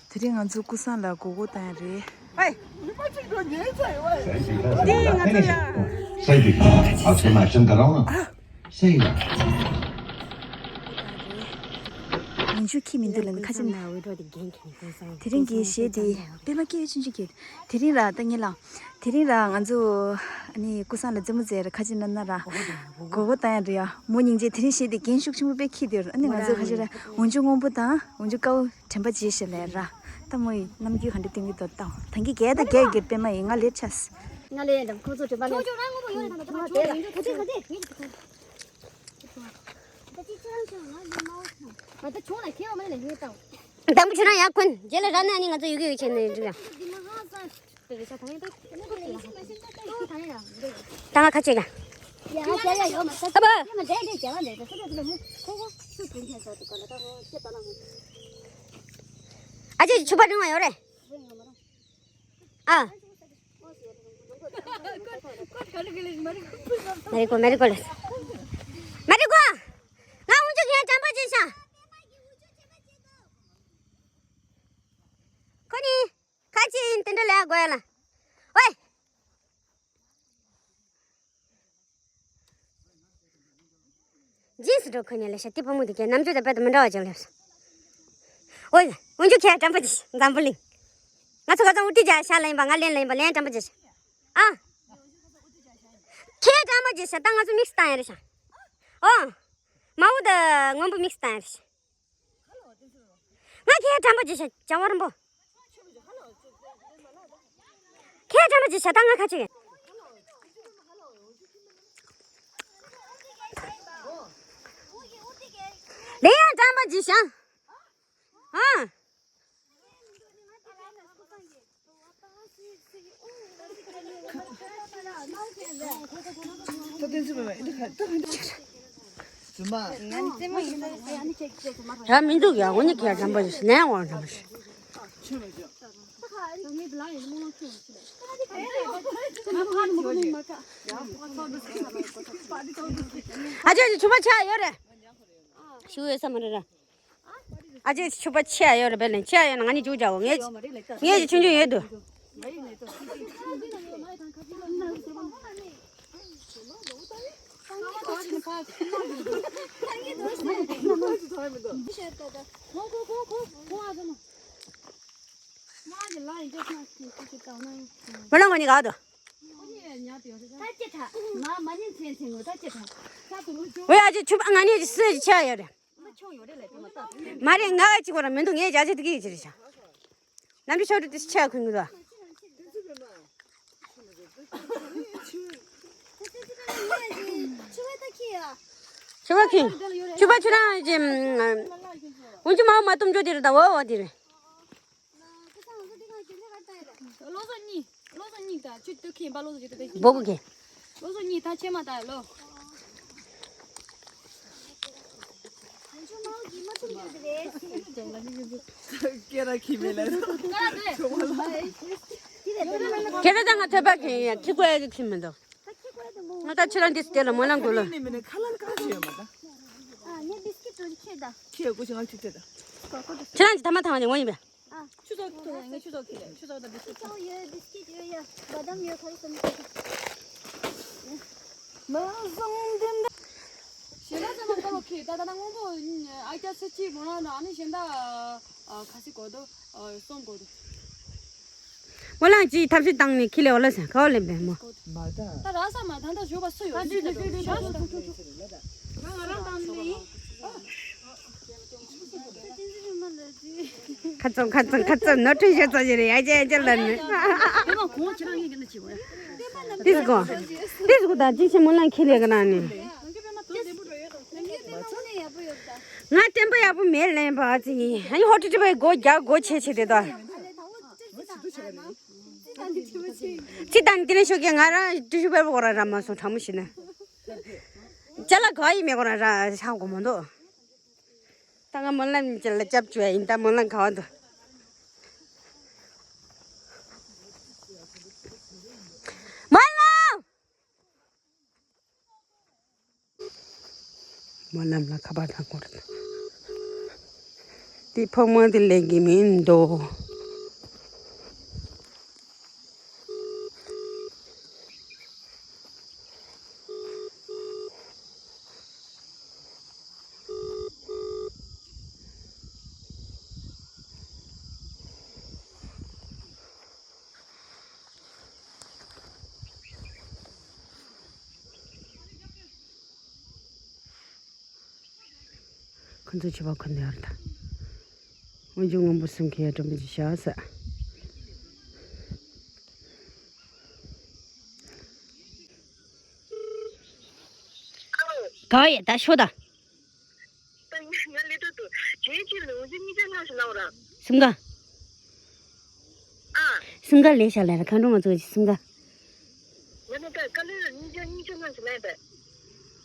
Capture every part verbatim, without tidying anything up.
དེ་རིང་ང་ཚོ་ཀུ་སང་ལ་སྒོར་སྒོར་བཏང་ཡ་རེད། ཧེ། འདི་ང་ཚོ་ཡ། Say because I finished. Say because I'll say my shit around. Say that. ཡིན་ཆུ་ཁྱི་མི་འདུག་ལ་ཁ་ཅིག་ན། དེ་རིང་གི་གཞས་འདི་པད་མ་སྐད་ཆུང་ཆུང་གི། དེ་རིང་ར་ད་ཉིན་ལ། དེ་རིང་ར་ང་ཚོ་ཨ་ནི་ཀུ་སང་ལ་རྩེད་མོ་རྩེ་ར་ཁ་ཅིག་ན་ན་ར། སྒོར་སྒོར་བཏང་ཡ་རེད་ཡ། མོ་སྙིང་རྗེ། དེ་རིང་གཞས་འདི་རྒན་ཤུགས་ཆེན་པོ་དཔེ་ཁྱི་དེ་ར། ཨ་ནི་ང་ཚོ་ཁ་ཅིག་ར་འོན་ཆུ་སྔོན་པོ་དང་འོན་ཆུ་དཀར་པོ། དྲན་པ་བརྗེད་ཤག་ལས་ར། ད་མོ་ཡི་རྣམ་འགྱུར་ག་འདྲ་སྟོན་གྱི་འདུག་ལྟ། ད་གིན་རྒྱལ་དང་རྒྱལ་གྱི་པད་མ་ཡིན། ང་ལེ་ཆས། ང་ལེ་འདམ་ཁོ་ཚོ་དྲན་པ་ལེ། ཁྱོད་ཁྱོད་རང་ངོ་མ་ཡོད་ན་ད་ད་ཁྱོད་ཡོད་ན་ད་ད་ད་ད། ད་ཅི་ཅི་རང་ཅི་རང་ང་ཡོད་མ་བ་ད། ང་ད་ཁྱོད་ལ་ཁྱེད་བ་མ་ལ་ཡོད་དང་། དང་པོ་ཁྱོད་རང་ཡར་འཁོན། རྗེས་ལ་ར་ན་ནི་ང་ཚོ་ཡོད་གི་ཡོད་བྱས་ནས་འགྲིག་ཡ། ད་ང་ཁ་ཆེ་ག་ཡ་ཡ་ཡ་ཡོད་མ་ས་ཨ་བ། ཡ་མ་འདྲེ་འདྲེ་རྒྱ་བ་འདྲེ་ད་ས་ད་ད་མོ་ཁོ་ཁོ་སུ་དེ་འཐེན་ས་དུ་ག་ལ་ད་ཁོ་ཁྱེད་ད་ལ་ཧོ། ཨ་ཅེ་ཕྱུ་པ་རིང་བ་ཡོད་རེད། ཨ། མེ་རི་ཀོ་མེ་རི་ཀོ་ལ། མེ་རི་ཀོ། ང་འུ་ཅུ་ཁྱེད་དྲན་པ་བྱེད་ཤག་ཁོ་ནི། ཁ་ཅིག་ཡིན་དེ་འདྲ་ལས་དགོས་ལ། ཝེ། ཇིན་སི་འགྲོ་ཁོ་ནས་ལས་ཤ་དེ་ཕོ་མོ་དེ་གའི་རྣམ་དཔྱོད་དང་དཔེ་དང་མི་འདྲ་བ་ཅིག་སླེབས་སོང་། ཨོ་ཡ། འུན་ཆུ་ཁྱེད་འགྲམ་པོ་ཅིག་འཛམ་བུ་གླིང་། ང་ཚོ་ཁ་སང་ཨུ་ཏི་ཇ་ཤ་ལེན་པ་ང་ལེན་ལེན་པ་ལེན་འགྲམ་པོ་ཅིག་ཤ། ཨ། ཁྱེད་འགྲམ་པོ་ཅིག་ཤ་ད་ང་ཚོ་དམིགས་སུ་བཏང་ཡ་རེད་ཤ། ཨོ། མའོ་ད་སྔོན་པོ་དམིགས་སུ་བཏང་ཡ་རེད་ཤ། ང་ཁྱེད་འགྲམ་པོ་ཅིག་བྱ་བ་རིན་པོ། ཁྱེད་འགྲམ་པོ་ཅིག་བྱ་ད་ང་ཁ་ཅིག་ལེ་ཡ་འགྲམ་པོ་ཅིག་བྱ། ཨ། ཡ་མི་འདུག་ཡ། འོ་ནི་ཁྱེད་འགྲམ་པོ་ཞིག་ལན་འོང་འགྲམ་པོ་ཞིག་ཨ་ཅེ་ཆུ་བ་ཆགས་ཡོད་རེད། ཞུ་ཡོད་ས་མ་རེད་ར། ཨ་ཅེ་ཕྱུ་པ་ཆེ་ཡ་ཡོད་རེད་པས་ལན་ཆེ་ཡ་ཡོད་ན་ང་ནི་ཅུ་བྱའོ་ངས་ངས་ཅི་ཆུང་ཆུང་ཡོད་དུ། མ་ལ་ང་ནི་ག་དུ། ཝེ་ཨ་ཅེ་ཕྱུ་པ་ང་ནི་ཅི་སུ་ཅི་ཆེ་ཡ་ཡོད་རེད། མ་རེད་ང་གཅིག་པོ་རང་མི་འདུག་ངས་རྒྱ་ཆེ་དུ་གི་ཡིན་ཅི་རེད་ཤག་ནམ་རྒྱུན་ཤོག་དྲི་དེ་ཆེ་ཁུན་གི་འདུག་ཕྱུ་པ་ཁྱེད། ཕྱུ་པ་ཁྱོད་རང་གི་འུན་ཆུ་མ་མ་གཏུམ་འཇོག་དེ་རེད་ད། འོ་འོ་དེ་རེད། བློ་བཟང་གཉིས། བློ་བཟང་གཉིས་དང་ཁྱོད་ལྟོས་མཁན་པ་བློ་བཟང་ཁྱོད་ལྟོས་ཏེ། སྦོ་གུ་གེ། བློ་བཟང་གཉིས་ད་ཁྱེད་མ་ད་ལོ། སྐད་ར་ཁྱི་མེད་ལ། ཁྱེད་ར་ད་ང་ཐོད་པ་གེ་ཡ་ཁྱི་ཀོ་ཡ་གི་ཁྱི་མི་འདུག་ང་ད་ཁྱེད་རང་འདི་སྟེ་ལ་མོ་ལ་འགུལ་ལ། ཁ་ལག་ཁ་ཅིག་ཡོད་མ་ད། ཁྱེད་རང་གི་ཐ་མ་ཐ་མ་ནས་ངོ་ཡིན་པས། ཨ། ཆུ་ཚོད་ཐུང་ངས་ཆུ་ཚོད་ཁྱེར་ཆུ་ཚོད་དང་བི་སི་ཀིཊ། ཆུ་ཚོད་ཡོད་བི་སི་ཀིཊ་ཡོད་ཡ་བ་དམ་ཡོད་ག་རེ་ཟེར་ན། མ་བཟང་འདི་འདྲ། གཞན་དག་ཚང་མ་ཀ་བ་ཁེ་ད་ད་ད་སྔོན་པོ་ཨ་ཀྱ་སེ་ཅི་མོ་རང་ན་ཨ་ནི་གཞན་དག་ཨ་ཁ་སི་གོ་དོ་ཨ་སོང་གོ་དོ། མོ་ལང་ཅི་ཐབས་ཤེས་བཏང་ནས་ཁི་ལེ་འོ་ལ་ཟེར་ག་བ་ལེན་པས་མོ། མ་ད། ད་ར་ས་མ་ད་ད་ཞོ་བ་སུ་ཡོད་སུ་ཡོད་ད་ཞོ་ཞོ་ཞོ་ང་རང་བཏང་ནི། ཁ་ཙམ་ཁ་ཙམ་ཁ་ཙམ་ནོར་འཁྲུལ་ཤོར་ཙམ་ཞིག་རེད་ཡ་ཅེ་ཡ་ཅེ་ལ་ནི། དེ་མ་གོང་ཁྱེད་རང་ཡིན་གྱི་ན་ཅི་བ་ཡ། ཏིས་གོ། ཏིས་གོ་ད་ཅི་ཆེ་མོ་ལང་ཁི་ལེ་ག་ན་ནི། ང་བསྟན་པ་ཡག་པོ་མེད་ལན་པ་ཨ་ཙི་ཡིན། ཨ་ནི་ཧོ་ཏི་ཏི་པའི་སྒོ་རྒྱག་སྒོ་ཆེ་ཆེ་དེ་དོ། ཅི་དང་དེ་ནས་ཤོག་གི་ང་རང་ཏི་ཤུ་པའི་སྒོ་ར་ར་མ་སོང་དྲང་མོ་ཞིག་ན། ཅ་ལག་ག་ཡི་མེད་སྒོ་ར་ར་ཧ་གོ་མ་འདུག་ད་ང་སྨོན་ལམ་ཅ་ལག་སྐྱབས་བཅོལ་ཡིན་ད་སྨོན་ལམ་ག་བ་འདུག་སྨོན་ལམ། སྨོན་ལམ་ལ་ཁ་པར་དང་སྐོར། ཕག་མོ་དེ་ལེན་གི་མིན་འདུག་ཁོ་ཚོ་ཕྱུ་པ་ཁོ་ནས་ཡོད་རེད་ད། སྔོན་འཇུག་སྔོན་པོ་སེམས་ཁྱེད་ཡ་དྲན་པ་ཅིག་བྱ་ས། ག་ཡ་ད་ཤོ་ད། ང་ལས་དོད་དུ་རྗེས་ཕྱིར་ལ་འོ་ཅི་གཉིས་ཆ་ལྷག་ཞིག་ལའོ་ར། སེམས་དགའ། ཨ། སེམས་དགའ་ལས་བྱ་ལས་ར་མཁའ་འགྲོ་ང་ཚོ་སེམས་དགའ། ང་ནི་ད་དཀའ་ལས་ལ་གཉིས་ཆ་གཉིས་ཆ་ལྷག་ཞིག་ལ་ཡིན་པས།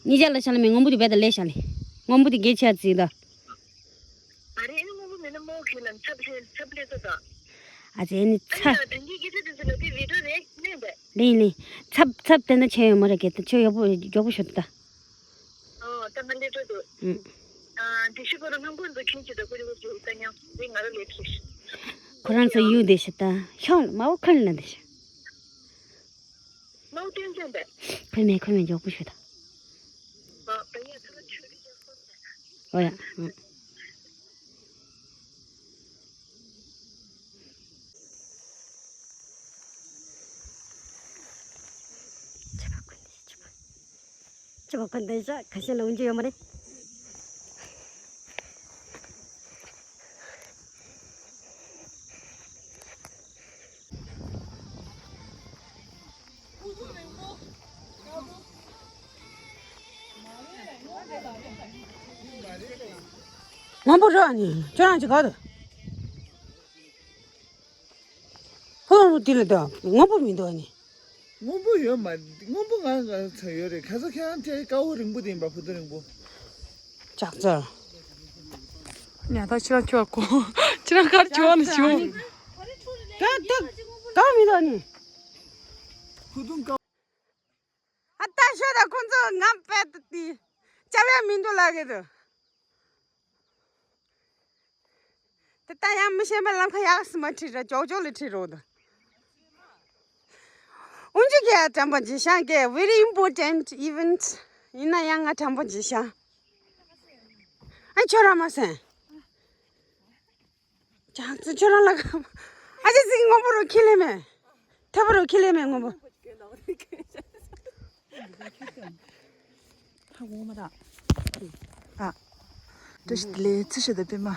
གཉིས་ཆ་ལ་ཆ་ལ་མི་སྔོན་པོ་དེ་བས་ད་ལས་བྱ་ལས། སྔོན་པོ་དེ་གལ་ཆེ་བརྩིས་ད། ཨ་རེ་ཨེ་ནི་སྔོན་པོ་མེད་ན་མོ་ཁྱེད་ལ་ཚབ་ལས་ཚབ་ལས་ས་དང་། ཨ་ཙི་ཨེ་ནི་ཨ་ཚ། ཡ་དེ་འདྲའི་སྐད་ཆ་དེ་ཚོ་ལ་དེ་རེད་འགྲོ་རེད་ནས་པས། ལིང་ལིང་། ཚབ་ཚབ་དེ་འདྲ་བྱས་ཡོད་མ་རེད་གེ་ད་ཁྱོད་ཡག་པོ་མགྱོགས་པོ་ཞུ་ད། ཨོ་ད་ང་ལས་འགྲོ་འདུག་ཨུ། ཨ་འདི་ཤི་གོ་ར་སྔོན་པོ་འདུག་ཁྱིམ་གྱི་ད་ཀུ་རི་བུ་ཅུ་ད་ཉང་དེ་ང་ར་ལས་ཁྱི་ཤི། ཁོ་རང་ཚོ་ཡུལ་དེ་ཤི་ད་ཤོང་མ་འོ་ཁར་ན་དེ་ཤི། མའོ་ཏན་ཅན་པས། ཁོས་མེད་ཁོས་མེད་མགྱོགས་པོ་ཞུ་ད། ཨོ་ཡ། ཅི་བ་ཁོ་འདི་ཤ་ཁ་ཤས་ལ་འུན་ཅི་ཡོད་མ་རེད། སྔོན་པོ་རོགས་ནི་ཁྱོད་རང་ཅི་ག་དུ། ཧོ་དེ་ལ་དུ་སྔོན་པོ་མི་འདུག་ནི། སྔོན་པོ་ཡོད་མ། སྔོན་པོ་ང་ང་ཚོ་ཡོད་རེད། ཁ་ས་ཁྱེད་རང་དེ་དཀར་པོ་རིང་པོ་དེ་ཡིན་པ་བུ་དོ་རིང་པོ། ལྕགས་ཚར། ཉ་ཐག་ཆོད་ཁྱོད་གོ། ཁྱེད་རང་གར་བྱོས་ནས་བྱོས། ད་ད་ག་མི་འདུག་ནི། བུ་དུང་དཀར། ཨ་ད་ཤོད་ད་ཁོ་ཚོ་ངམ་པད་དུ་དེ་ཅ་བས་མི་འདུག་ལ་གི་དུ། དེ་ལྟ་ཡང་མི་ཤེས་པ་ལམ་ཁ་ཡག་སི་མ་ཁྲིད་ར་ཅོག་ཅོག་ལ་ཁྲིད་རོགས་དང་། འུན་ཅུ་གི་ཡ་དྲན་པ་ཇི་ཤང་གི་very important event ཡིན་ན་ཡང་ང་དྲན་པ་ཇི་ཤང་། ཨ་ཁྱོད་རང་མ་སེང་། ཅང་ཙི་ཁྱོད་རང་ལ་ཁ་ཨ་ཅེ་ཙི་གི་སྔོན་པོ་རུ་ཁྱི་ལེ་མེ། ཐེ་པོ་རུ་ཁྱི་ལེ་མེ་སྔོན་པོ། ཧ་གོ་མ་ད། ཨ། བཀྲ་ཤིས་བདེ་ལེགས་ཚེ་ཤོད་དང་པད་མ།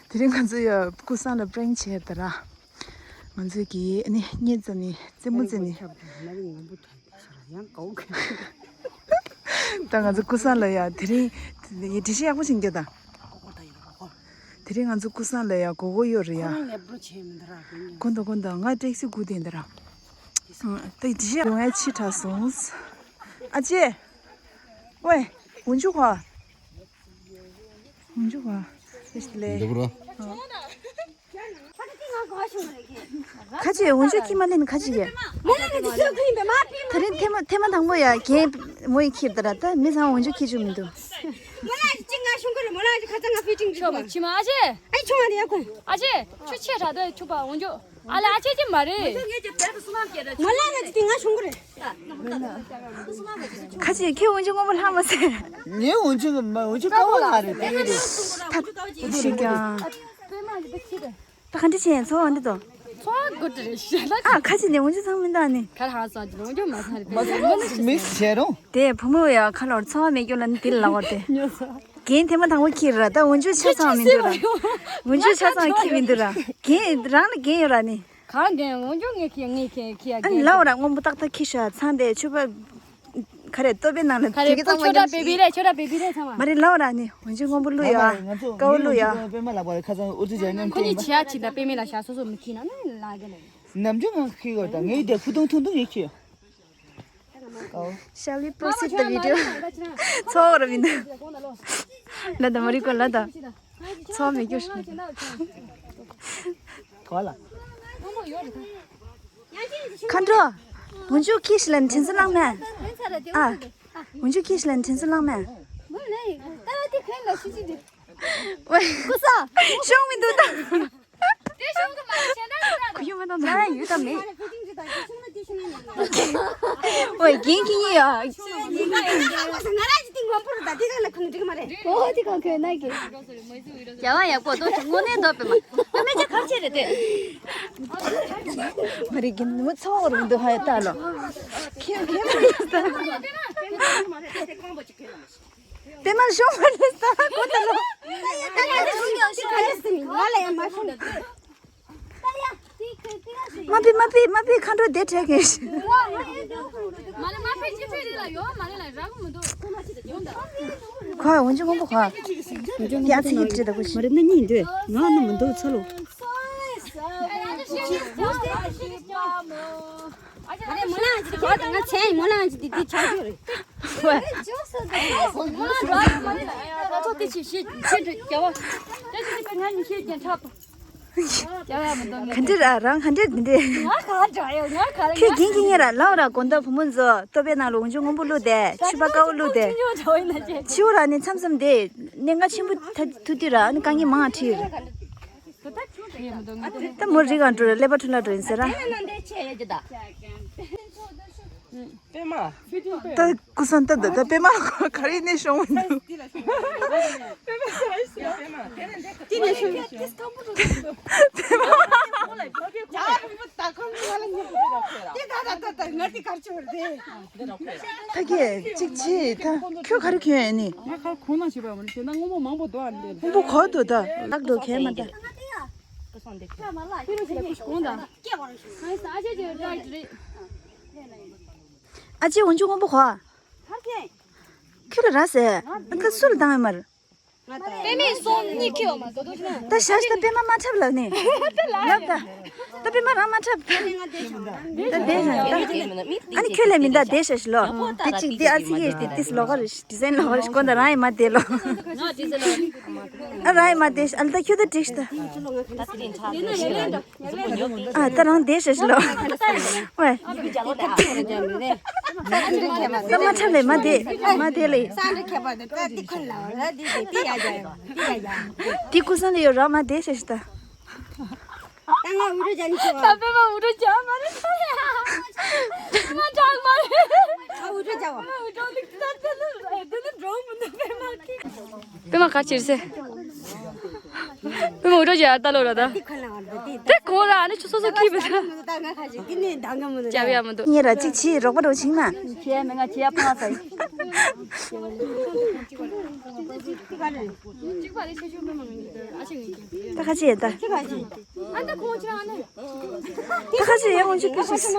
དེ་རིང་ང་ཚོ་ཡ་ཀུ་སང་ལ་པྲེང་བྱས་ད་ར། ང་ཚོ་གི་ཨ་ནི་གཉིད་ཙམ་ནི་རྩེད་མོ་རྩེ་ནི། ད་ང་ཚོ་ཀུ་སང་ལ་ཡ་དེ་རིང་ཡི་འགྲེལ་བཤད་ཡག་པོ་བྱེད་འགྱོ་ད། དེ་རིང་ང་ཚོ་ཀུ་སང་ལ་ཡ་གོ་གོ་ཡོད་རེད་ཡ། ཁོང་ནས་འབྲུ་ཆེ་མི་འདུག་ར་དེ་ཉིན། ཀུན་ཏུ་ཀུན་ཏུ་ང་ཊེག་སི་སྒུག་བསྡད་འདུག་ར། ད་འགྲེལ་བཤད་ཡོང་ཡ་ཕྱི་དྲགས་སོང་། ཨ་ཅེ། ཝེ། འུན་ཅུ་ཁ། འུན་ཅུ་ཁ། ལེ་ལེ། འདི་པར། ཁ་ཅིག་འུན་ཅུ་ཁྱི་མ་ལེན་ཁ་ཅིག་གས། ད་རིང་ཐེངས་མ་ཐེངས་མ་དང་པོ་ཡ་རྒན་མོ་ཡི་ཁྱི་དེ་ར་ད་མི་ཚང་འུན་ཅུ་ཁྱི་ཆུ་མི་འདུག་ཆོག་པ་ཕྱི་མ་ཨ་ཅེ། ཨ་ཅེ་ཁྱོད་ཆེ་དྲགས་འདུག་ཆོག་པ་འུན་ཅུ་ཨ་ལ་ཨ་ཅེ་ཅི་མ་རེད། ཁ་ཅིག་ཁྱོད་འུན་ཅུ་སྔོན་པོ་ལྷག་མ་ཟེར། ངའི་འུན་ཅུ་མ་འུན་ཅུ་དཀར་པོ་ལ་རེད་དེ་རེད། ཐབས་ཤིག་ཀྱང་། ད་ག་འདྲ་བྱས་འཚོ་བ་འདི་དང་། འཚོ་བ་དགོད་བྲོ་རེད་ཤི་ལ། ཨ་ཁ་ཅིག་ནས་འུན་ཅུ་ཚང་མི་འདུག་ནི། གར་ཧ་སོང་ཅི་འུན་ཅུ་མ་ཚང་རེད་པས། མི་བྱེད་རུང་། དེ་བུ་མོ་ཡ་ཁ་ལོར་འཚོ་བ་མེད་རྒྱུ་ལ་ནི་དེ་ལ་ལབ་པ་དེ། རྒན་ཐེངས་མ་དང་པོ་ཁྱི་རེད་ར་ད་འུན་ཅུ་ཆ་ཚང་མི་འདུག་ར། འུན་ཅུ་ཆ་ཚང་ཁྱི་མི་འདུག་ར། རྒན་རང་ལ་རྒན་ཡོད་ར་ནི། གང་རྒན་འུན་ཅུ་ངས་ཁྱི་ངས་ཁྱི་ཁྱི་ཡ་ཨ་ནི་རྒན་ལབ་ར་སྔོན་པོ་ཏག་ཏག་ཁྱི་ཤ་ཚང་དེ་ཆུ་པ། ག་རེ་ལྟོ་པའི་ནང་ལ་ག་རེ་དེ་གི་པོ་ཚང་མ་ཆོ་འདྲ་ཉམས་པེ་པི་ཤིང་རེད་ཆོ་འདྲ་པེ་པི་རེད་ཚང་མ། མ་རེད་ལབ་ར་ནི་འུན་ཅུ་སྔོན་པོ་བླུག་ཡ། ང་ཚོ་ཀ་བོ་ངའི་བླུག་ཡ། འུན་ཅུ་པད་མ་ལགས་པ་ཁ་སང་ཨུ་ཚུགས་བྱས་ནས་ཁོ་གཉིས་བྱེད་ཡ་ཅིག་དང་པད་མ་ལགས་ཤ་སོ་སོ་མི་ཁྱི་ན་ནི་ལ་རྒན་ལ། ནམ་རྒྱུན་ང་ཁྱི་ཡོད་ད་ངའི་དེ་ཕུ་ཐུང་ཐུང་ཐུང་ཡོད་ཁྱི། Shall we proceed the video? ཚོགས་ར་མི་འདུག་ལ་ད་མ་རིག་གོ་ལ་ད། ཚོགས་མི་སྐྱོ་ཤི། གོ་ལ། མཁའ་འགྲོ། འུན་ཅུ་ཁྱི་ཤི་ལན་དྲིན་སུ་ལང་མེ། ཨ། འུན་ཅུ་ཁྱི་ཤི་ལན་དྲིན་སུ་ལང་མེ། ཝེ། ཀུ་ས། ཤོང་མི་འདུག་ད། དེ་ཤོང་གི་མ་རེད། གཞན་དག་གི་ད། ཁུ་ཡུ་མ་དང་ད་ཡུ་ད་མེད། ཝེ་རྒན་ཁྱི་ཡིན་ཡ། ང་རང་གི་ཏིང་ངོ་པོ་རུ་ད་དེ་ག་ལ་ཁུ་ནུ་འགྲིག་མ་རེད། ཨོ་དེ་ག་ཁོས་ན་གི། རྒྱ་བ་ཡག་པོ་ཏོ་ཅིག་དངོས་གནས་འདོད་པས་མ། ད་མེད་ཅེ་གར་ཆེ་རེད་དེ། མ་རེད་རྒན་མོ་ཚོགས་རུ་འདུག་ཧ་ཡ་ད་ལོ། ཁྱེད་ཁྱེད་མ་རེད་ད། དེ་མ་ཤོང་བ་རེད་ད་གོ་ད་ལོ། ང་ལ་ཡང་མ་ཤོང་། མ་ཕི་མ་ཕི་མ་ཕི་མཁའ་འགྲོ་དེ་བྲལ་གི། མ་ལ་མ་ཕི་ཅི་ཕི་རི་ལ་ཡོ་མ་ལ་ལ་རག་མི་འདུག་ཁོ་འོན་ཅི་མང་པོ་ཁོ། ཡ་ཚི་གི་བྲི་ད་གོ་ཤི། མ་རེད་ན་གཉིས་འདོད་ང་ནི་མི་འདུག་ཚ་ལོ། མ་རེད་མོ་ལང་ཅི་དེ་ང་ཚན་མོ་ལང་ཅི་དེ་དེ་ཆགས་རྒྱུ་རེད། ཐོ་དེ་ཆི་ཤི་ཤི་རྒྱ་བ། ད་ཅི་ཅི་པའི་ང་གཉིས་ཤི་རྒྱ་འཁྲབ། རྒྱ་བ་མི་འདུག་ག་འདྲ་ར་རང་ག་འདྲ་འདི་འདྲ། ང་ག་འདྲ་ཡོད་ང་ག་ལ་ཁྱོད་རྒན་ཁྱི་ངེད་ར་ལའོ་ར་དགོན་ཐོག་བུ་མོ་ཚོ་ལྟོ་པའི་ནང་ལ་འོན་ཆུ་སྔོན་པོ་བླུགས་ཏེ་ཕྱུ་པ་དཀར་པོ་བླུགས་ཏེ། ཕྱུ་ར་ནི་མཚམས་མཚམས་དེ་གནད་འགག་ཆེན་པོ་ཐ་ཐུག་དུས་ར་ཨ་ནི་དཀའ་ངལ་མང་ང་འཕྲད། ད་མོ་རི་གང་འགྲོ་ར་ཀླད་པ་འཁྲུལ་ལ་འགྲོ་ཡིན་ཟེར་ར། པད་མ། ད་ཀུ་སང་ད་ད་ད་པད་མ་ག་རེ་ནས་ཤོང་མི་འདུག་ད་གས་གཅིག་བྱེད་ད་ཁྱོད་ག་རེ་གྱོན་ཡོད་ནི། ང་ཁ་གོང་ན་བྱེད་པ་མ་རེད་ཞེ་ན་སྔོན་མོ་མང་པོ་འདུག་ཨ་འདི། སྔོན་པོ་གོ་འདུག་ད་ལག་འགྲོ་གས་མ་ད། ཨ་ཅེ་འོན་ཆུ་སྔོན་པོ་གོ། ཁྱོད་ལ་ར་ཟེར། ཨ་ད་སུ་ལ་བཏང་ཡོད་མ་རེད། པད་མའི་སོང་གཉིས་ཁེལ་བ་མ་གཏོགས་ད་ཤ་ཤ་ད་པད་མ་མ་འཁྲབ་ལབ་ནི། ལབ་ད། ད་པད་མ་རང་མ་འཁྲབ། ད་དེ་ན་ད། ཨ་ནི་ཁྱོད་ལས་མི་འདའ་དེ་ཤ་ཤ་ལོ། དེ་གཅིག་དེ་ཨ་ཙི་གེ་དེ་ཏིས་ལོག་ག་རེ་ཤི་ཌི་ཟའིན་ལོག་ག་རེ་ཤི་ཀོ་ད་རང་ཡི་མ་དེ་ལོ། ཨ་རང་ཡི་མ་དེ་ཤ་ཨ་ལ་ད་ཁྱོད་ད་དྲིས་ཤི་ད། ཨ་ད་རང་དེ་ཤ་ཤ་ལོ། ཝེ། ད་མ་འཁྲབ་ལས་མ་དེ་མ་དེ་ལས། དེ་ཀུ་སང་ལ་ཡོད་ར་མ་དེ་ཤ་ཤ་ད། ད་ང་འུ་རུ་ཅན་ཆུ་བ། ད་པད་མ་འུ་རུ་ཅན་མ་རེད། པད་མ་ཅང་མ་རེད། ཨ་འུ་རུ་ཅན་བ། འུ་རུ་ལིག་ད་ད་ད་ད་ད་འགྲོ་མི་འདུག་པད་མ་ཁི། པད་མ་ག་ཅིར་སེ། པད་མ་འུ་རུ་ཅན་ཨ་ད་ལོ་ར་ད། དེ་ཁོ་ལ་བ་རེད་དེ། དེ་གོང་ར་ཨ་ནི་ཆུ་སོ་སོ་ཁི་བ་ད། ད་ང་ཁ་ཅིག་དེ་ནས་འདང་ག་མི་འདུག་ཅབ་ཡ་མི་འདུག་ངེད་ར་གཅིག་ཆི་རོགས་པ་རོགས་ཆིང་ན། ཁྱེད་མེད་ང་ཁྱེད་ཕ་ས་ཡིན། ད་ཁ་ཅིག་ཡིན་ད། ད་ཁ་ཅིག་ཡང་འོང་ཆུ་ཕི་ཤིས།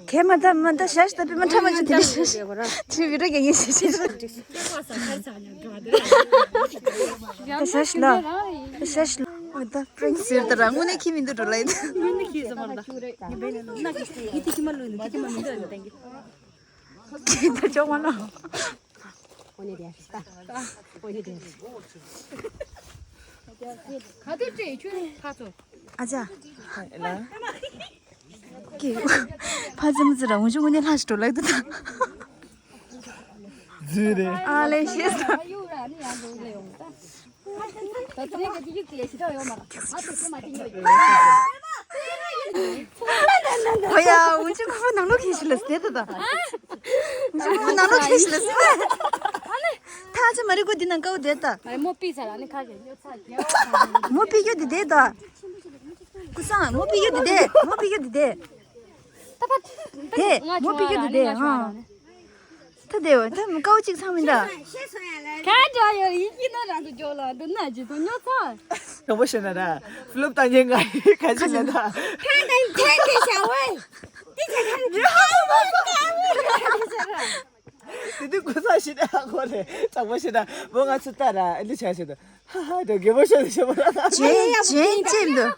གས་མ་ད་མ་ད་ཤ་ཤ་ད་པད་མ་ཁྲ་མ་ཅི་དེ་རེད་ཤ་ཤ་དེ་བི་རོ་རྒྱག་གིན་ཤ་ཤ། ད་ཤ་ཤ་ལ། ད་ཤ་ཤ་ལ། ཨོ་ད་པྲེང་ཟེར་ད་ར་དངོས་གནས་ཁྱི་མི་འདུག་འགྲོ་ལ་ཡིན། དངོས་གནས་ཁྱི་ཟེར་མ་རེད་ད། ཡི་དེ་ཁྱི་མ་ལོས་ནི་དེ་ཁྱི་མ་མི་འདུག་ཨ་ནི་ད་གི། ཁྱི་ད་ཅོག་མ་ལོ། ཨོ་ནི་དེ་ད། ཨོ་ནི་དེ། ག་དུས་སྤྲད་ཁྱོད་ཕ་ཚོ། ཨ་ཅག་ཀི། ཕ་ཙི་མོ་ཙི་ར་འུ་ཅུ་ངུ་ནས་ལྷ་ཞིག་འགྲོ་ལག་ཏུ་ད། ཛི་རེད། ཨ་ལེ་ཤེས་ས། ཨོ་ཡ་འུ་ཅུ་ཁོ་ནང་ལོགས་ཁྱེར་ཤི་ལ་སྟེ་ད་ད། འུ་ཅུ་ཁོ་ནང་ལོགས་ཁྱེར་ཤི་ལ་སྟེ། ཐ་ཆ་མ་རི་ཀོ་འདི་ནང་ཀའོ་བསྡད་ད། མོ་པི་ས་ལ་ནི་ཁ་ཞིག་ཉོ་ཚ་རྒྱ། མོ་པི་ཡོད་དེ་བསྡད་ད། ཀུ་སང་མོ་པི་ཡོད་དེ་བསྡད། མོ་པི་ཡོད་དེ་བསྡད། ད་པ། དེ་མོ་པི་ཡོད་དེ་བསྡད་ཨང་། ད་དེ་བ་ད་མོ་ཀའོ་གཅིག་ཚང་མིན་ད། ཁ་འདྲ་ཡོད་ཡིན་གྱི་ན་རང་དུ་འཇོག་ལ་འདི་ན་ཇི་ཐོ་ཉོ་ཚ། དྲང་པོ་བཤད་ན་ད་ཕི་ལོབ་བཏང་མཁན་ང་ཡི་ཁ་ཅིག་ན་ད། ཁ་ནང་ཐེན་དེ་བྱ་བས། དེ་ཚེ་ཁ་ནང་ཐེན་དེ་བྱ་བས། དེ་དུས་ཀུ་སང་ཞིག་ཨ་ཁོ་རེད། དྲང་པོ་བཤད་ན་བུ་ང་ཚོ་ལྟ་ར་ཨ་ལི་ཆ་ཞིག་ཏུ་ ཧ་ཧ། ད་རྒན་པོ་ཤོད་དེ་ཤོད་པ་ལ། ཇོན་ཇོན་ཅེས་འདུག་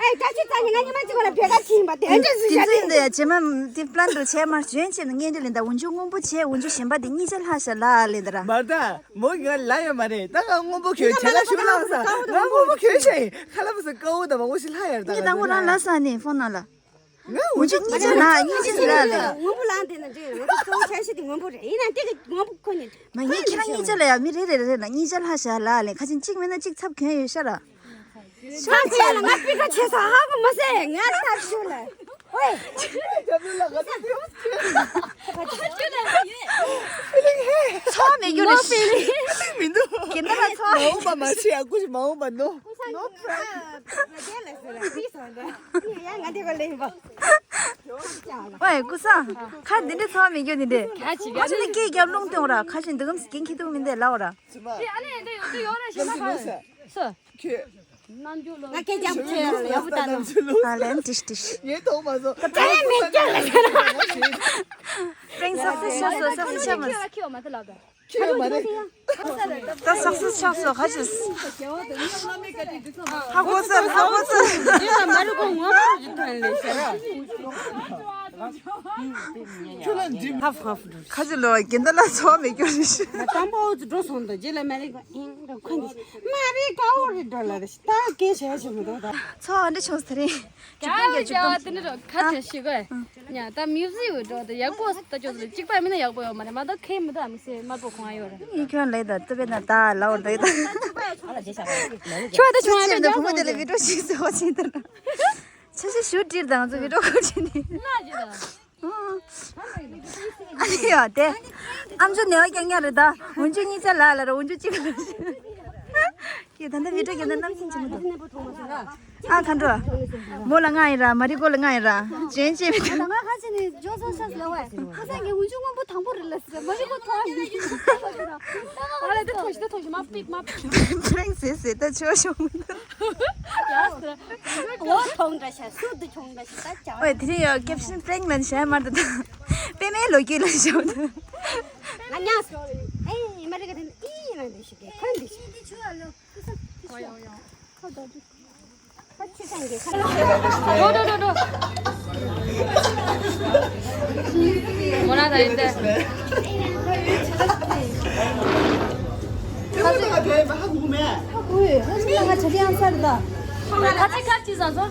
ཨེ་ད་ཅི་ཙང་ང་ཉི་མ་གཅིག་ལ་བེ་ག་ཕྱིན་པ་དེ་འདྲ་ཟི་ཤ་དེ་ལེ། འདི་ཡ་ཇེ་མ་དེ་པླན་དུ་ཆེ་མར་ཇོན་ཅེས་ནི་ངན་དུ་ལེན་ད་འུན་ཇུ་སྔོན་པོ་ཆེ་འུན་ཇུ་གཞན་པ་དེ་གཉིས་ཆ་ལྷ་ཤ་ལ་ལེན་ད་ར། མར་ད་མོ་ང་ལ་ཡ་མ་རེད། ད་ང་སྔོན་པོ་ཁྱོད་ཆ་ལ་ཤུ་ལ་ས་ང་སྔོན་པོ་ཁྱོད་ཤ་ཡིན་ཁ་ལ་མ་ས་ཀ་འུ་ད་མ་འུ་ཤི་ལྷ་ཡར་ད་ངས་ད་ང་ངོ་རང་ལ་ས་ནས་ཕོན་ནང་ལ། ང་འུ་ཅག་གཉིས་ཆ་ལ་གཉིས་ཆ་ལ་ལ། སྔོན་པོ་ལ་འདི་ན་འདྲི་ང་ཚོ་གཙོ་བོ་ཆ་ཤི་དེ་སྔོན་པོ་རེད། ཡིན་ན་དེ་གི་སྔོན་པོ་ཁོ་ནི། མ་ངས་ཁྱེད་རང་གཉིས་ཆ་ལ་ཡ་མི་རེ་རེ་རེ་རེ་ན་གཉིས་ཆ་ལྷ་ཤ་ལ་ལེ། ཁ་ཆེན་གཅིག་མེད་ན་གཅིག་ཚབ་གྱོན་ཡོད་ཤ་ར། ཤ་ཚ་ལ་ང་པི་ཀ་ཆེ་ས་ཧ་གོ་མ་སེ་ང་ཐབ་ཤུ་ལ། ཨོའི། ཚོགས་མེད་རྒྱུ་རེད། མི་འདུག་གན་ད་ལ་ཚོགས། མ་འོངས་པ་མ་ཤི་ཡ་ཀུ་ཤི་མ་འོངས་པ་ནོ། ཡ་ང་དེ་ག་ལེན་པ། ཨོའི་ཀུ་སང་། ཁ་འདི་འདྲའི་ཚོགས་མེད་རྒྱུ་འདི་འདྲའི། ཁ་ཆེ་ག་ཁ་ཆེ་ནི་སྐད་རྒྱབ་རླུང་སྟོན་ར། ཁ་ཆེ་འདི་གམ་སྐད་ཁྱི་འདུག་མི་འདི་ལའོ་ར། ཨ་ནི་འདི་ཡོད་འདི་ཡོད་ར་ཞེ་ན་ཁ། སོ། ཁྱོད། ང་སྐད་རྒྱབ་ཆེ་ཡོད་པ་དང་། ཨ་ལན་ཏིཤ་ཏིཤ། ངས་མཐོང་མ་སོང་། ད་ཡང་མེད་ཀྱང་ལ་ཟེར་ན། པྲེང་སག་སེ་ཤ་སོ་སག་སེ་ཤ་མ། ཁྱོད་མ་རེད། ད་སག་སེ་ཤ་སོ་ཁ་ཅིག་ཧ་གོ་ཚར་ཧ་གོ་ཚར། འདི་ལ་མ་རུ་གོ་ངོ་མ་རུ་ཐོན་ལེ་ཤ་ར། ཁྱོད་ལ་འདི་ཧབ་ཧབ་འགྲོ། ཁ་ཅིག་ལོ་གན་ད་ལ་ཚོགས་མེད་རྒྱུ་རེད་ཤི། ང་དང་པོ་འོ་ཚོ་འགྲོ་སོང་ད་རྗེས་ལ་མ་རེད་ག་ཨིན་ར་ཁོ་འདི་མ་རེད་ག་འོ་རེད་འགྲོ་ལ་རེད་ཤི། ད་སྐད་བྱས་བྱས་མི་འདུག་ད། ཚོགས་འདི་བྱུང་ས་རེད། ཀྱ་ཀྱ་དེ་ནི་རོ་ཁ་དེ་ཤི་གོ། ཉ་ད་མིའུ་ཟི་ཡོད་འགྲོ་དེ་ཡག་པོ་ད་ཅོ་དེ་གཅིག་པ་མིན་ན་ཡག་པོ་ཡོད་མ་རེད། མ་གཏོགས་ཁེ་མི་འདུག་ཨ་མི་སེ་དམར་པོ་གོང་ཡོད་རེད། ཡིན་ཁྱོད་ལས་ད་ཏུ་བེ་ན་ད་ལའོ་ལས་ད། ཁྱོད་ད་ཆུང་ཡ་ཅན་དུ་བུ་མོ་དེ་ལ་བི་ཏྲོ་ཞིག་ཟེར་བ་ཅིག་ད་ན། ཆ་ཤས་ཞུ་ཏིར་དང་ཚོ་བི་ཏྲོ་ཁོ་ཅི་ནི། ཨ་ནི་ཡ་དེ། ཨམ་ཅོ་ནེ་བ་རྐྱང་རྐྱང་རེད་ད། འུན་ཅུ་གཉིས་ཆ་ལ་ལ་ར་འུན་ཅུ་གཅིག་ལ། ཁྱེད་ད་ལྟ་བི་ཏྲོ་ཁྱེད་ད་གནམ་ཤིང་ཆེན་པོ་འདུག་ཨ་ཁ་འགྲོ། མོ་ལ་ང་ཡིན་ར་མ་རི་ཀོ་ལ་ང་ཡིན་ར་ཇེན་ཅེ་མི་ད། ང་ཁ་ཆེ་ནས་ཇོ་སོ་ཤ་ལ་བ་ཁ་སང་གི་འུན་ཆུ་སྔོན་པོ་དང་པོ་རེད་ལ་ཟེར་མ་རི་ཀོ་ཐོག་ཡིན། ཨ་ལ་དེ་ཐོག་ཞི་དེ་ཐོག་ཞི་མ་པིག་མ་པིག་ཕྲེང་ཟེར་ཟེར་ད་ཆོ་ཤོང་མི་འདུག་ཡ་ཟེར། འོ་ཐོང་འདྲ་ཤ་སུ་དུ་ཆུང་འདྲ་ཤ་ད་ཅང་། ཨོའི་དེ་རིང་ཡང་ཀེབ་ཤིན་པྲེང་ལན་ཤ་མར་དུ་དང་། པེ་མའི་ལོ་རྒྱུས་ལན་ཤ་མ་དུ། ང་ཉག་སོ། ཨེ་མ་རི་ཀ་དེ་ཨི་ཡིན་ན་འདི་ཤི་གེ་ཁོན་འདི་ཤི། འགྲོ་འགྲོ་འགྲོ་འགྲོ། མོ་ན་ད་ཡིན་ཏེ། ཁ་ཚིག་ཁ་ཚིག་ང་ཆ་དེ་ཡང་སར་ད། ཁ་ཚིག་ཁ་ཅི་ཟ་སོ།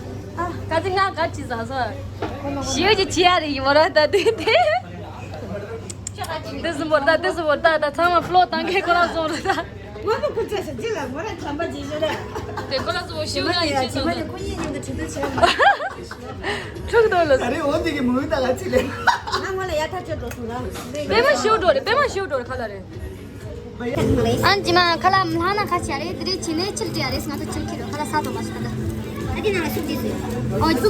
ཁ་ཚིག་ང་ཁ་ཅི་ཟ་སོ། ཞིའུ་ཅི་ཅི་ཡ་རེ་ཡི་མོ་ར་ད་དེ་དེ། དེ་སུ་མོ་ད་དེ་སུ་མོ་ད་ད་ཚང་མ་ཕློ་བཏང་མཁན་ཁོ་རང་སོང་ར་ད། ང་མོ་ཁུ་ཚ་ཤ་ཅི་ལ་མོ་ར་ཁམ་པ་ཅི་ཤོད་ར། དེ་ཁོ་རང་ཚོ་ཤིའུ་ཡ་ཡི་ཅི་སོང་། ཁོ་གཉིས་མཉམ་དུ་ཁྲིད་དུ་ཆས། ཁྲུག་རྡོ་ལ། ད་རེས་འོ་འདི་གི་མུ་ད་ག་ཅི་ལེ། ང་ངོ་ལ་ཡ་ཐག་ཆོད་འགྲོ་སོང་ར། པད་མ་ཤིའུ་འགྲོ་རེད། པད་མ་ཤིའུ་འགྲོ་རེད་ཁ་ལ་རེད། ཨན་ཇི་མ་ཁ་ལ་མ་ལྷ་ན་ཁ་ཆ་རེད། དེ་རེད་ཅི་ནས་ཆིལ་ཏི་ཡ་རེད། ང་ཚོ་ཆིལ་ཁྱེར་རོ་ཁ་ལ་ས་དོ་མ་ཤི་ཁ་ལ། ཨ་དེ་ན་ཤུགས་ཅི་སུ། ཨོ་ཅི་ཤ་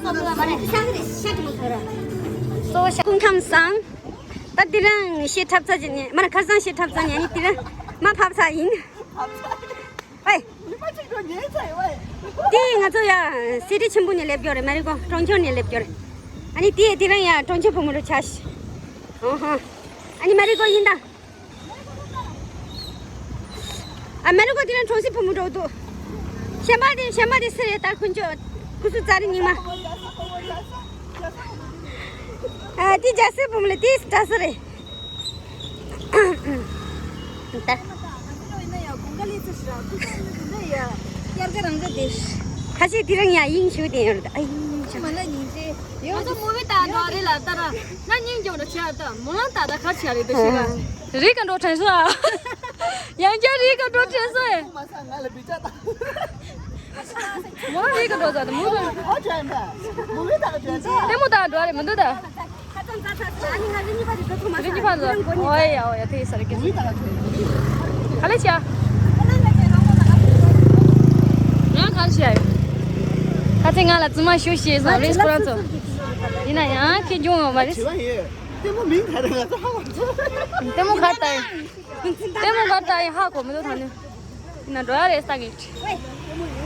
སོ་ལ་མ་རེད། ཤ་གི་རེད་ཤ་གི་མ་ཁ་ར། སོ་ཤ་ཀུང་ཁམ་སང་། ད་དེ་རང་ཤེས་ཁྲབ་ཚ་ཅི་ནས་མ་ར་ཁ་སང་ཤེས་ཁྲབ་ཚ་ཉ་ནི་དེ་རང་མ་ཕབ་ཚ་ཡིན། ཨེ། དེ་ང་ཚོ་ཡ་སི་ཊི་ཆེན་པོ་ནས་སླེབས་ཡོད་རེད། མ་རེད་གོ་གྲོང་ཁྱེར་ནས་སླེབས་ཡོད་རེད། ཨ་ནི་དེ་དེ་རིང་ཡ་གྲོང་ཁྱེར་བུ་མོ་རུ་ཆ་ཤི། ཨོ་ཧོ། ཨ་ནི་མ་རེད་གོ་ཡིན་ད། ཨ་མ་རེད་གོ་དེ་རིང་གྲོང་གསེབ་བུ་མོ་འགྲོ་འདུག་གཞན་པ་དེ་གཞན་པ་དེ་སུ་རེད་ད་ཁོ་ཚོ་སྐུ་གཟུགས་རྩ་རི་ཉི་མ། ཨ་དེ་རྒྱ་སེ་བུ་མོ་ལ་དེ་འདྲ་སུ་རེད། ད། ཁ་ཤས་དེ་རིང་ཡང་དབྱིངས་ཞུགས་བསྡད་ཡོད་རེད། ཨ་དབྱིངས་ཞུགས། མ་ན་སྙིང་རྗེ། ཡོད་ཚོ་མུ་བི་ད་འགྲོ་རེད་ལ་ད་ར། ན་སྙིང་རྗེ་འགྲོ་ཆེ་ད་མོ་ལ་ད་ད་ཁ་ཆེ་རེད་ད་ཤི་ལ། རི་ཀ་འགྲོ་དྲན་སོ་ཨ། ཡང་བསྐྱར་རི་ཀ་འགྲོ་དྲན་སོ་ཨེ། མོ་རི་ཀ་འགྲོ་ད་མུ་རི། ལྟད་མོ་ད་འགྲོ་རེད་མི་འདུག་ད། རི་གཉིས་ཕར་འཛུལ། ཨོ་ཡ་ཨོ་ཡ་དེ་ས་རི་ཀེ། ག་ལེ་ཆ། ང་གང་ཆ་ཡ། ཁ་ཚེ་ང་ལ་བཙུན་མ་ཞུ་ཞེས་སོང་རེས་ཁོ་རང་ཚོ། ཡིན་ན་ཡང་ཁྱེད་འབྱུང་ཡོང་བ་རེད། ལྟད་མོ་མིང་ག་རེ་ང་ཚོ་ཧ་གོ། ལྟད་མོ་ག་ལྟ་ཡིན། ལྟད་མོ་ག་ལྟ་ཡིན་ཧ་གོ་མི་འདུག་ད་ནི། ཡིན་ན་འགྲོ་ཡ་རེད་ས་གེ། ད་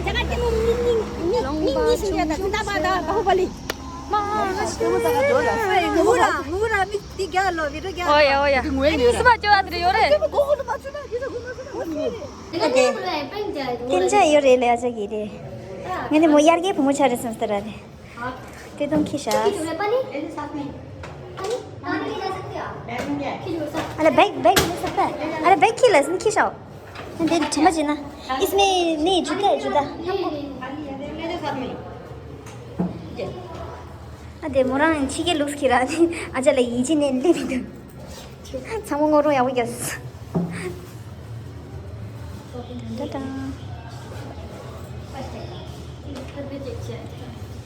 ག་ལྟད་མོ་མིང་མིང་མིང་མིང་མིང་གཉིས་ཤིག་ཡོད་ད་ཚོན་མདའ་པ་དང་བ་ཧུ་པ་ལི། ངུ་ར་ངུ་ར་མི་དེ་རྒྱ་ལོ་བི་རོ་རྒྱ། ཨོ་ཡ་ཨོ་ཡ། ཨ་ནི་སི་པ་ཅོ་ཨ་དེ་ཡོད་རེད། སྟན་ཆ་ཡོད་རེད་ལས་ཨ་ཅག་གི་རེད། ངས་ནི་མོ་དབྱར་ཁའི་བུ་མོ་ཆགས་རེད་བསམ་སྟེ་ར་རེད། དེ་དུང་ཁྱི་ཤ། ཨ་ལ་བེག་བེག་ནི་ས་པ། ཨ་ལ་བེག་ཁྱི་ལ་སིན་ཁྱི་ཤ། འདི་དྲི་མ་བྱེད་ན། इसमें नहीं जूता है जूता। ཨ་དེ་མོ་རང་ཕྱི་རྒྱལ་ལུགས་ཁྱི་ར་ནི་ཨ་ཅག་ལ་ཡིད་ཆེས་ནས་སླེབས་མི་འདུག་ཚང་མ་ངོ་རོ་ཡག་པོ་རྒྱབ། ཏ་ཏ།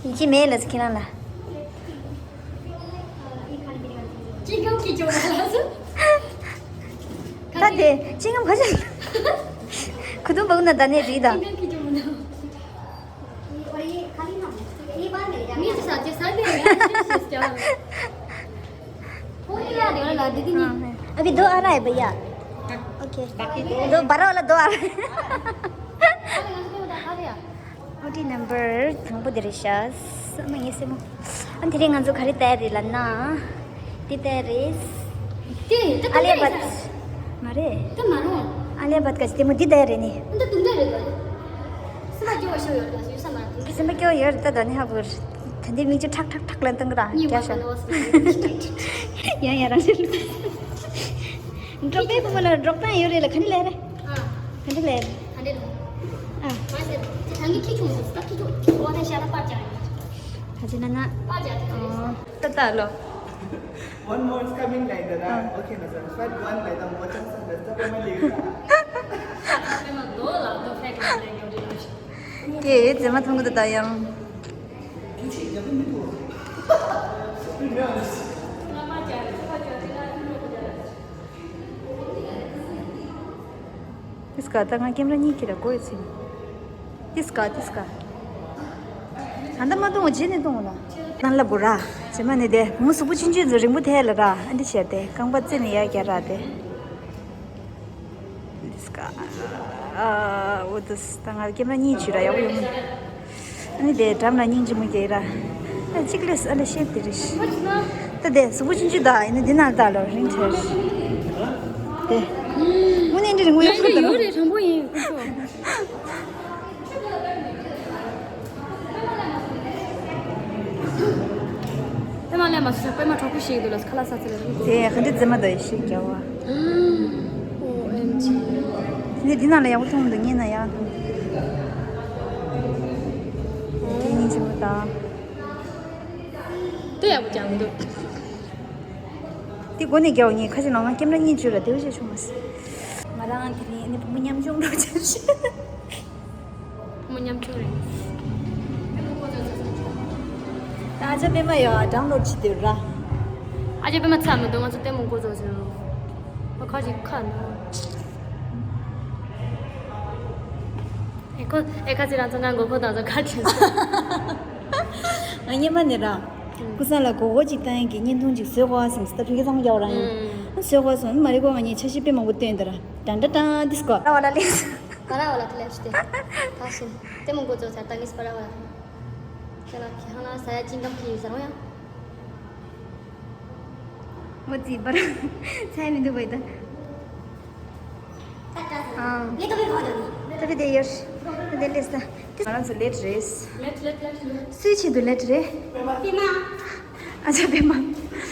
ཡིད་ཆེས་མེད་ལ་ཁྱེད་རང་ལ། ཅི་གང་གི་ཅོ་ལ་སོ། ད་དེ་ཅི་གང་ག་ཅི། ཁུ་དུང་བག་ན་ད་ནས་རིག་ད། ཅི་གང་གི་ཅོ་མ་ན། མི་ཚོ་ས་ཆ་ས་ཆ་ཡ་ཤེས་ཤེས་ཀྱང་། अभी दो आ रहा है भैया। ओके। दो बारह वाला दो आ रहा है। ཨོ་ཊི་ནམ་བར་དང་པོ་དེ་རེད་ཤག་ཨ་མ་ངའི་སེམས་མོ། ཨ་དེ་རིང་ང་ཚོ་ག་རེ་ལྟ་ཡ་རེད་ལབ་ན། འདི་ལྟ་ཡ་རེད། དེ་ད་ཨ་ལེ་བད། མ་རེད། ད་མ་རུང་། ཨ་ལེ་བད་ག་ཅི་དེ་མོ་འདི་ལྟ་ཡ་རེད་ནི། ད་དུང་ད་རེད་ད། སེམས་པ་སྐྱོ་བ་ཤོར་ཡོད་ད་ཡོད་ས་མ་རེད། སེམས་པ་སྐྱོ་ཡོད་རེད་ད་ད་ནི་ཧ་གོ་རེད། ད་འདི་མིག་ཆུ་ཁྲག་ཁྲག་ཁྲག་ལ་འཐུང་གི་ར་རྒྱ་ཤ། ཡང་ཡང་རང་བཞིན། འབྲོག་པའི་བུ་མོ་ལ་འབྲོག་པ་ཡོད་རེད་ལ་ག་འདྲ་ལས་རེད། ག་འདྲ་ལས་རེད། ཨ། ད་ཅི་ན་ན། ཏ་ཏ་ལོ། One more is coming like that. Ah, okay, no, sir. But one like that, more chance, sir. That's the problem. ཀྱེ་ཛེ་མ་ཐུང་གི་འདུག་ད་ཡང་། ཏིས་ཀ་ད་ང་ཀེམ་ར་གཉིས་ཀྱི་ར་གོ་ཡོད་ཚིམ། ཏིས་ཀ་ཏིས་ཀ་ད་ལྟ་མ་གཏོང་བ་རྗེས་ནས་གཏོང་བ་ལ། ནང་ལ་བུ་ར། རྗེས་མ་ནི་དེ་མུ་གཟུགས་པོ་ཆུང་ཆུང་ཚོ་རིང་པོ་ཐལ་ལ་ར། ཨ་འདི་བྱས་ཏེ་རྐང་པ་རྩེ་ནས་ཡར་རྒྱག་ར་དེ། ཏིས་ཀ་ཨ་འོ་ཏིས་ད་ང་ཀེམ་ར་གཉིས་བྱུས་ར་ཡག་པོ་ཡོང་། ཨ་ནི་དེ་འགྲམ་ལ་སྙིང་རྗེ་མོ་སྐྱེས་ར། ཨ་གཅིག་ལས་ཨ་ལས་ཤེས་དེ་རེད། ད་དེ་གཟུགས་པོ་ཆུང་ཆུང་ད་ཡིན་ན་འདི་ན་ད་ལོ་རིང་ཆེ། དེ། དངོས་གནས་འདི་རིང་པོ་ཡོད་ཡོད་རེད་དྲང་པོ་ཡིན། པད་མ་ལས་མ་སོང་པད་མ་གྲོགས་པོ་ཞིག་འདུག་ལ་ཁ་ལག་ས་ཚ་ལ་རིང་པོ། དེ་ག་འདྲ་རྫི་མ་དང་ཡེ་ཤེས་རྒྱལ་བ། ཨོ་ཨེམ་ཇི། དེ་འདི་ནང་ལ་ཡག་པོ་མཐོང་མི་འདུག་ངའི་ནང་ཡག་མཐོང་། དེ་སྙིང་རྗེ་མོ་དང་། དེ་ཡག་པོ་ཀྱང་མི་འདུག་དེ་སྒོ་ནས་རྒྱག་ངས་ཁ་ཅིག་ལ་ང་ཀེམ་ར་གཉིས་བཅུག་ལ་དེ་བས་ཆེ་བྱུང་མ་སྲིད། ང་རང་དེ་རིང་ནི་བུ་མོ་ཉམ་ཆུང་འགྲོ་ཆེ་ཤི། བུ་མོ་ཉམ་ཆུང་རེད། ད་ཨ་ཅག་པད་མ་ཡོད་ཨ་ཌའུན་ལོཌ་བྱེད་དུས་ར། ཨ་ཅག་པད་མ་ཚར་མི་འདུག་ང་ཚོ་ལྟད་མོ་འགོ་རྫོགས་ཟེར་རོ། ཨ་ཁ་ཅིག་ཁ་ན། ཨེ་ཁོ་ཨེ་ཁ་ཅིག་རང་ཚོ་ང་མགོ་ཁོ་དང་ཚོ་ཁ་བྲལ་སོང་། ང་སྔོན་མ་ནས་ར། ཀུ་སང་ལ་མགོ་སྐོར་ཅིག་བཏང་ཡིན་གྱི་བརྙན་ཐུང་ཅིག་བཟོས་གོ་བ་སེམས་སི་ད་ཕི་གི་ཚང་རྒྱག་ར་ཡིན། ཨ་བཟོས་གོ་སོང་མ་རེད་གོ་ང་གཉིས་འཆར་གཞི་དཔེ་མང་པོ་བཏོན་དེ་ར། ཏན་ཏན་ཏན་ཏིས་ཀོ། ར་བ་ལ་ལེས། ང་ར་བ་ལ་ཏི་ལེས་ཏེ། ད་ཤིན། ཏེ་མོ་མགོ་ཚོ་ཚར་ད་ངིས་པ་ར་བ་ལ། ཁྱེད་ལ་ཁྱེད་ཧང་ལ་ས་ཡ་ཅིང་ཀམ་ཁི་ཡོད་ཟེར་རོ་ཡ། མོ་ཙི་པ་ར། ཚ་ཡ་མི་འདུག་བས་ད། ཨང་། ད་བི་དེ་ཡོད། ད་དེ་ལེས་ད། ང་རང་ཚོ་ལེ་ཊི་རེད། ལེ་ཊི་ལེ་ཊི་ལེ་ཊི་ལེ་ཊི། སུའི་ཆེད་དུ་ལེ་ཊི་རེད། པད་མ། ཨ་ཅག་པད་མ།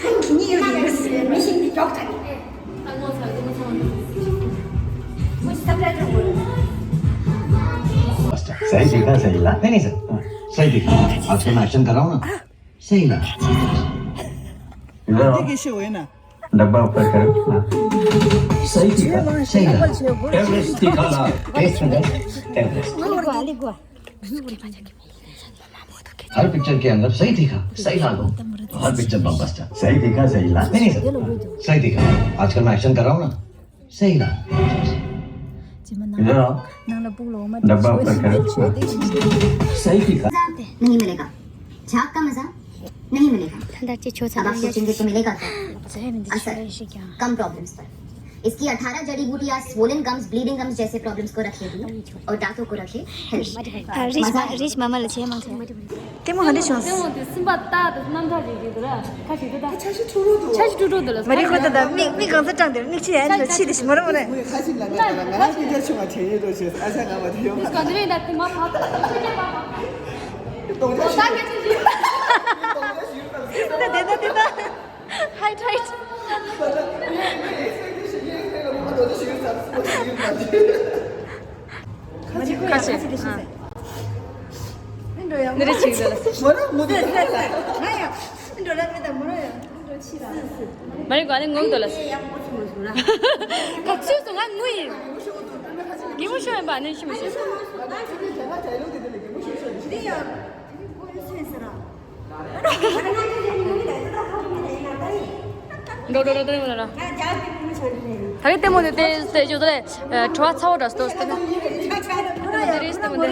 ཁྱེད་གཉིས་ཡོད་དེ་ཡོད། མི་ཤིང་འདི་མགྱོགས་ཚ་ནི། ཨ་ངོ་ཚ་ངོ་ཚ་ངོ་ཚ། ངོ་ཚ་ཚ་ཚ། सही देखा सही ला। नहीं नहीं सर, सही देखा। आपसे मैं एक्शन कर रहा हूँ ना। सही ला। देखिए शो है ना। डब्बा ऊपर करो। सही देखा सही ला। एवरेस्ट दिखा ला। एवरेस्ट। हर पिक्चर के अंदर सही दिखा, सही लागो। हर पिक्चर ब्लॉकबस्टर। सही दिखा, सही ला। नहीं, नहीं, सही दिखा। आजकल मैं एक्शन कर रहा हूँ ना, सही ला। इधर आओ। डब्बा ऊपर करो। सही दिखा। नहीं मिलेगा। झाग का मजा नहीं मिलेगा। अब आप सोचेंगे तो मिलेगा क्या? असल कम प्रॉब्लम्स पर। इसकी अठारह जड़ी बूटियां स्वोलन गम्स, ब्लीडिंग गम्स जैसे प्रॉब्लम्स को रखिए दूर और दांतों को रखे हेल्दी। ཨ། རིས་མ། རིས་མ་མ་ལ་ཆེ་མང་ཆེ། ལྟད་མོ་ག་འདྲ་བྱུང་། ལྟད་མོ་དེ་སེམས་པ་ཏག་ཏག་རྣམ་ཐར་རེད་ཀྱི་འདུག་ར། ཁ་ཞིག་ཏུ་ད། ཆ་ཤི་ཁྲུ་རུ་འདུག་ཆ་ཤི་ཁྲུ་རུ་འདུག་ལ། མ་རིག་ཁོ་ད་ད་མིག་མིག་གང་ས་སྐྲག་འདིར་མིག་ཆུ་ཡན་ཆོ་ཆི་ལི་ཤི་མོ་ར་མོ་ར། ཁ་ཞིག་ལ་ང་ང་ང་ང་ཅི་ཆུང་བ་དྲན་ཡོད་དོ་ཞེས་ཨ་ཆ་ང་མ་དྲན་ཡོད། ཁ་འདི་རེད་ད་དེ་མ་ཕ། ད་དེ་ད་དེ་ད། ཧའི་ཊའིཊ། ཁ་ཤས། ཨ། ནི་རེ་ཆིག་ཟེར་ལ། མ་རེད་གོ་ཨ་ནི་ངུ་འདུག་ལ། ཁ་ཚུད་སོང་ང་ངུ་ཡིན། ཉི་མོ་ཤོར་ཡིན་པ་ནི་ཤི་མི་ཤི། འགྲོ་འགྲོ་འགྲོ་འགྲོ་འགྲོ་འགྲོ། ད་རེས་ལྟད་མོ་དེ་དེ་དེ་ཅོ་དེ་དྲི་བ་ཚ་བོ་འདྲ་སྟོ་སྟེ་ན། དེ་རེས་ལྟད་མོ་དེ།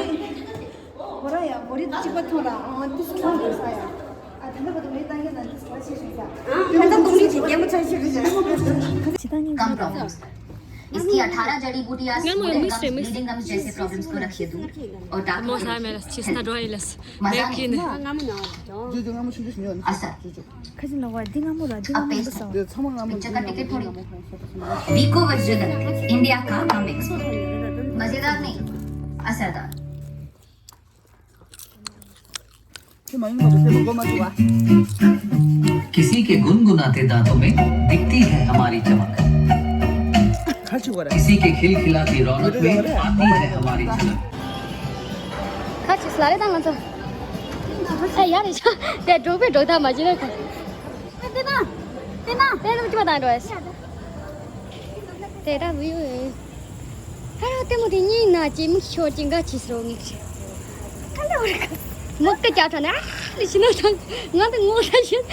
མོ་ར་ཡ་མོ་རི་གཅིག་པ་ཐོང་ར། ཨ་དེ་སུ་ཐོང་དེ་ས་ཡ། ཨ་ད་ནི་བ་དུ་མི་ཏང་གི་ན་དེ་སུ་བ་ཆེ་ཤིང་ས། ད་ད་དུང་ལི་དེ་རྒྱལ་མོ་ཚ་ཤིང་ས། कम प्रॉब्लम्स। इसकी अठारह जड़ी बूटियां, ངར་མོ་ཡང་མིག་སུ་མིག་སུ། ब्लीडिंग गम्स जैसे प्रॉब्लम्स को रखिए दूर और दांतों को रखिए हेल्दी। मजा नहीं। ང་ངར་མོ་ན། ཁ་ཅིག་ལ་བ་འདི་ངར་མོ་ར་འདི་ངར་མོ་འདུག་ས་བ། पिक्चर का टिकट थोड़ी। वीको वर्जिनल, इंडिया का कॉमिक्स। मजेदार नहीं, असरदार। किसी के गुनगुनाते दांतों में दिखती है हमारी चमक। किसी के खिलखिलाती रौनक में आती है हमारी झलक। ཁ་ཅིག་ལ་རེ་དང་ང་ཚོ། ཨེ་ཡ་རེ་ཆ། དེ་འགྲོ་པའི་འགྲོ་ད་མ་བྱེད་ན་ཁ། ཨེ་དེ་ན། དེ་ན། དེ་ན་ཅི་མ་དང་འགྲོ་ཨེ། དེ་ད་བུ་ཡོད། ཧ་ར་ལྟད་མོ་དེ་གཉིས་ན་ཅི་མི་ཤོར་ཅི་འགའ་ཅི་སོ་ངིག་ཅི། ཁ་ལ་བར་ཁ། མོ་ཀ་ཅག་ཐ་ན་ཨ་ལི་ཤི་ན་ཐང་ང་དང་ངོ་ལ་ཤི།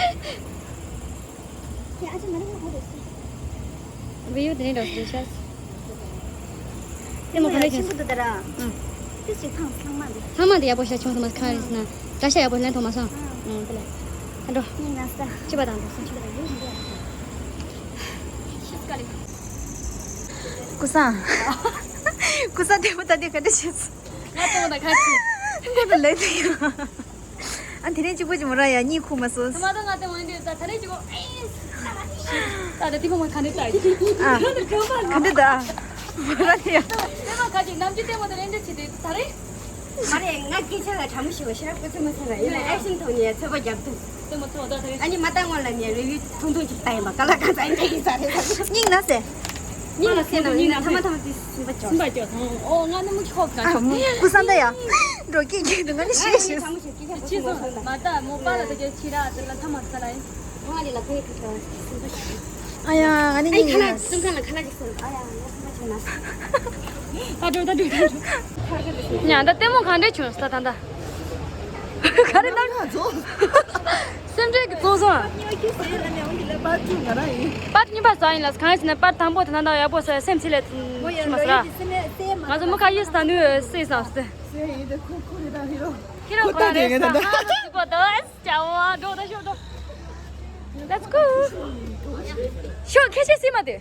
ཡ་ཨ་ཅི་མ་རེད་ཁ་རེད་སི། བུ་ཡོད་དེ་ནས་འགྲོ་སི་ཤ་སི། དེ་མོ་ག་ལེ་ཆེན་པོ་འདུག་ད་ར། ཨང་། དེ་ཞིག་ཐང་ཚང་མ་འདི། ཚང་མ་འདི་ཡག་པོ་ཤ་ཆུང་ཚང་མ་ཁ་རེད་ཟེར་ན། དགྲ་ཤ་ཡག་པོ་ལེན་ཐོག་མ་སོང་། ཨང་། དེ་ལ། ཨ་འགྲོ། ངའི་ན་ས། ཅི་པ་དང་འགྲོ་སོང་ཅི་པ་དང་འགྲོ། ཀུ་སང་། ཀུ་སང་དེ་མོ་ད་དེ་ག་འདྲ་བྱེད་སོང་། ང་གཏོང་ད་ཁ་ཆེ། ཁོ་ད་ལེ་དེ་ཡ། ཨ་དེ་རིང་གཅིག་པོ་ཅིག་མོ་ར་ཡ་གཉིད་ཁུག་མ་སོང་། ད་མ་གཏོགས་ང་ལྟད་མོ་ཡིན་དུས་ད་ད་རེས་གཅིག་པོ་ཨེ། ད་ད་དེ་མོ་མ་ག་འདྲ་ལྟ་ཡི། ཨ། ག་འདྲ་ད། མོ་ར་ཡ། ལྟད་མོ་ག་ཅིག་ནམ་རྒྱུན་ལྟད་མོ་དེ་ལེན་འདྲ་བྱེད་དུས་ད་རེས། མ་རེད་ང་སྐད་ཆ་ལ་དྲང་མོ་ཞུ་བ་ཤེས་རབ་སྐུ་ཚེ་མ་ཚེ་ལ་ཡིན་ན་ཨེ་ཤིན་ཐོག་ནས་ཚོད་དཔག་རྒྱབ་དུས། ལྟད་མོ་ཐོག་ད་ད་རེས། ཨ་ནི་མ་ལྟ་སྔོན་ལ་ནས་རེ་བིའུ་ཐུང་ཐུང་ཅིག་ལྟ་ཡིན་པ་ག་ལ་ག་ཚ་ཡིན་ད་ཡིན་ས་རེད། སྙིང་ན་ཟེ། སྙིང་ལ་སེམས་ནང་སྙིང་ལ་ཐ་མ་ཐ་མ་དེ་སུན་པ་སྐྱོ། སུན་པ་སྐྱོ་ཐང་ཨོ་ང་ནི་མུ་ཆོག་ག་ཆོག་ཀུ་སང་ད་ཡ། འགྲོ་སྐྱིད་སྐྱིད་འདུག་ང་ནི་ཤེས་ཤེས། ཅི་སོང་མ་ད་མོ་པ་ལ་ད་གྱོད་ཕྱི་ར་དེ་ལ་ཐ་མ་ས་ལ་ཡིན། ང་ལ་ལ་ཁོའི་ཁ་སུན་པ་ཤི། ཨ་ཡ་ང་ནི་ཨ་ཡི་ཁ་ལ་སུན་ཁ་ལ་ཁ་ལ་གི་སུན་ཨ་ཡ་ང་སུན་པ་ཆོག་ན། ད་འགྲོ་ད་འགྲོ་ད་འགྲོ། ཉ་ད་ལྟད་མོ་གང་འདྲ་བྱུང་ས་ད་ད། ག་རེ་ན། སེམས་ཁྲལ་གྱི་ཚོགས་སོང་། པར་གཉིས་པ་ཟ་ཡིན་ལ་གང་ཡིན་ཟེར་ན་པར་དང་པོ་དེ་ན་ད་ཡག་པོ་ཟ་སེམས་ཚིལ་ལས་ཤི་མ་ཟ། ང་ཚོ་མུ་ཁ་ཡིས་ད་ནུས་སེ་ཟ་སྟེ། ཁྱི་རོ་ཁོ་རེ་ད་ཧི་རོ། ཁོ་ད་དེ་ངས་ད་ད། ཁོ་ད་ཨེ་ཅའོ་འགྲོ་ད་ཤོག་འགྲོ། ཤོག་ཁྱེད་ཆེ་སི་མ་དེ།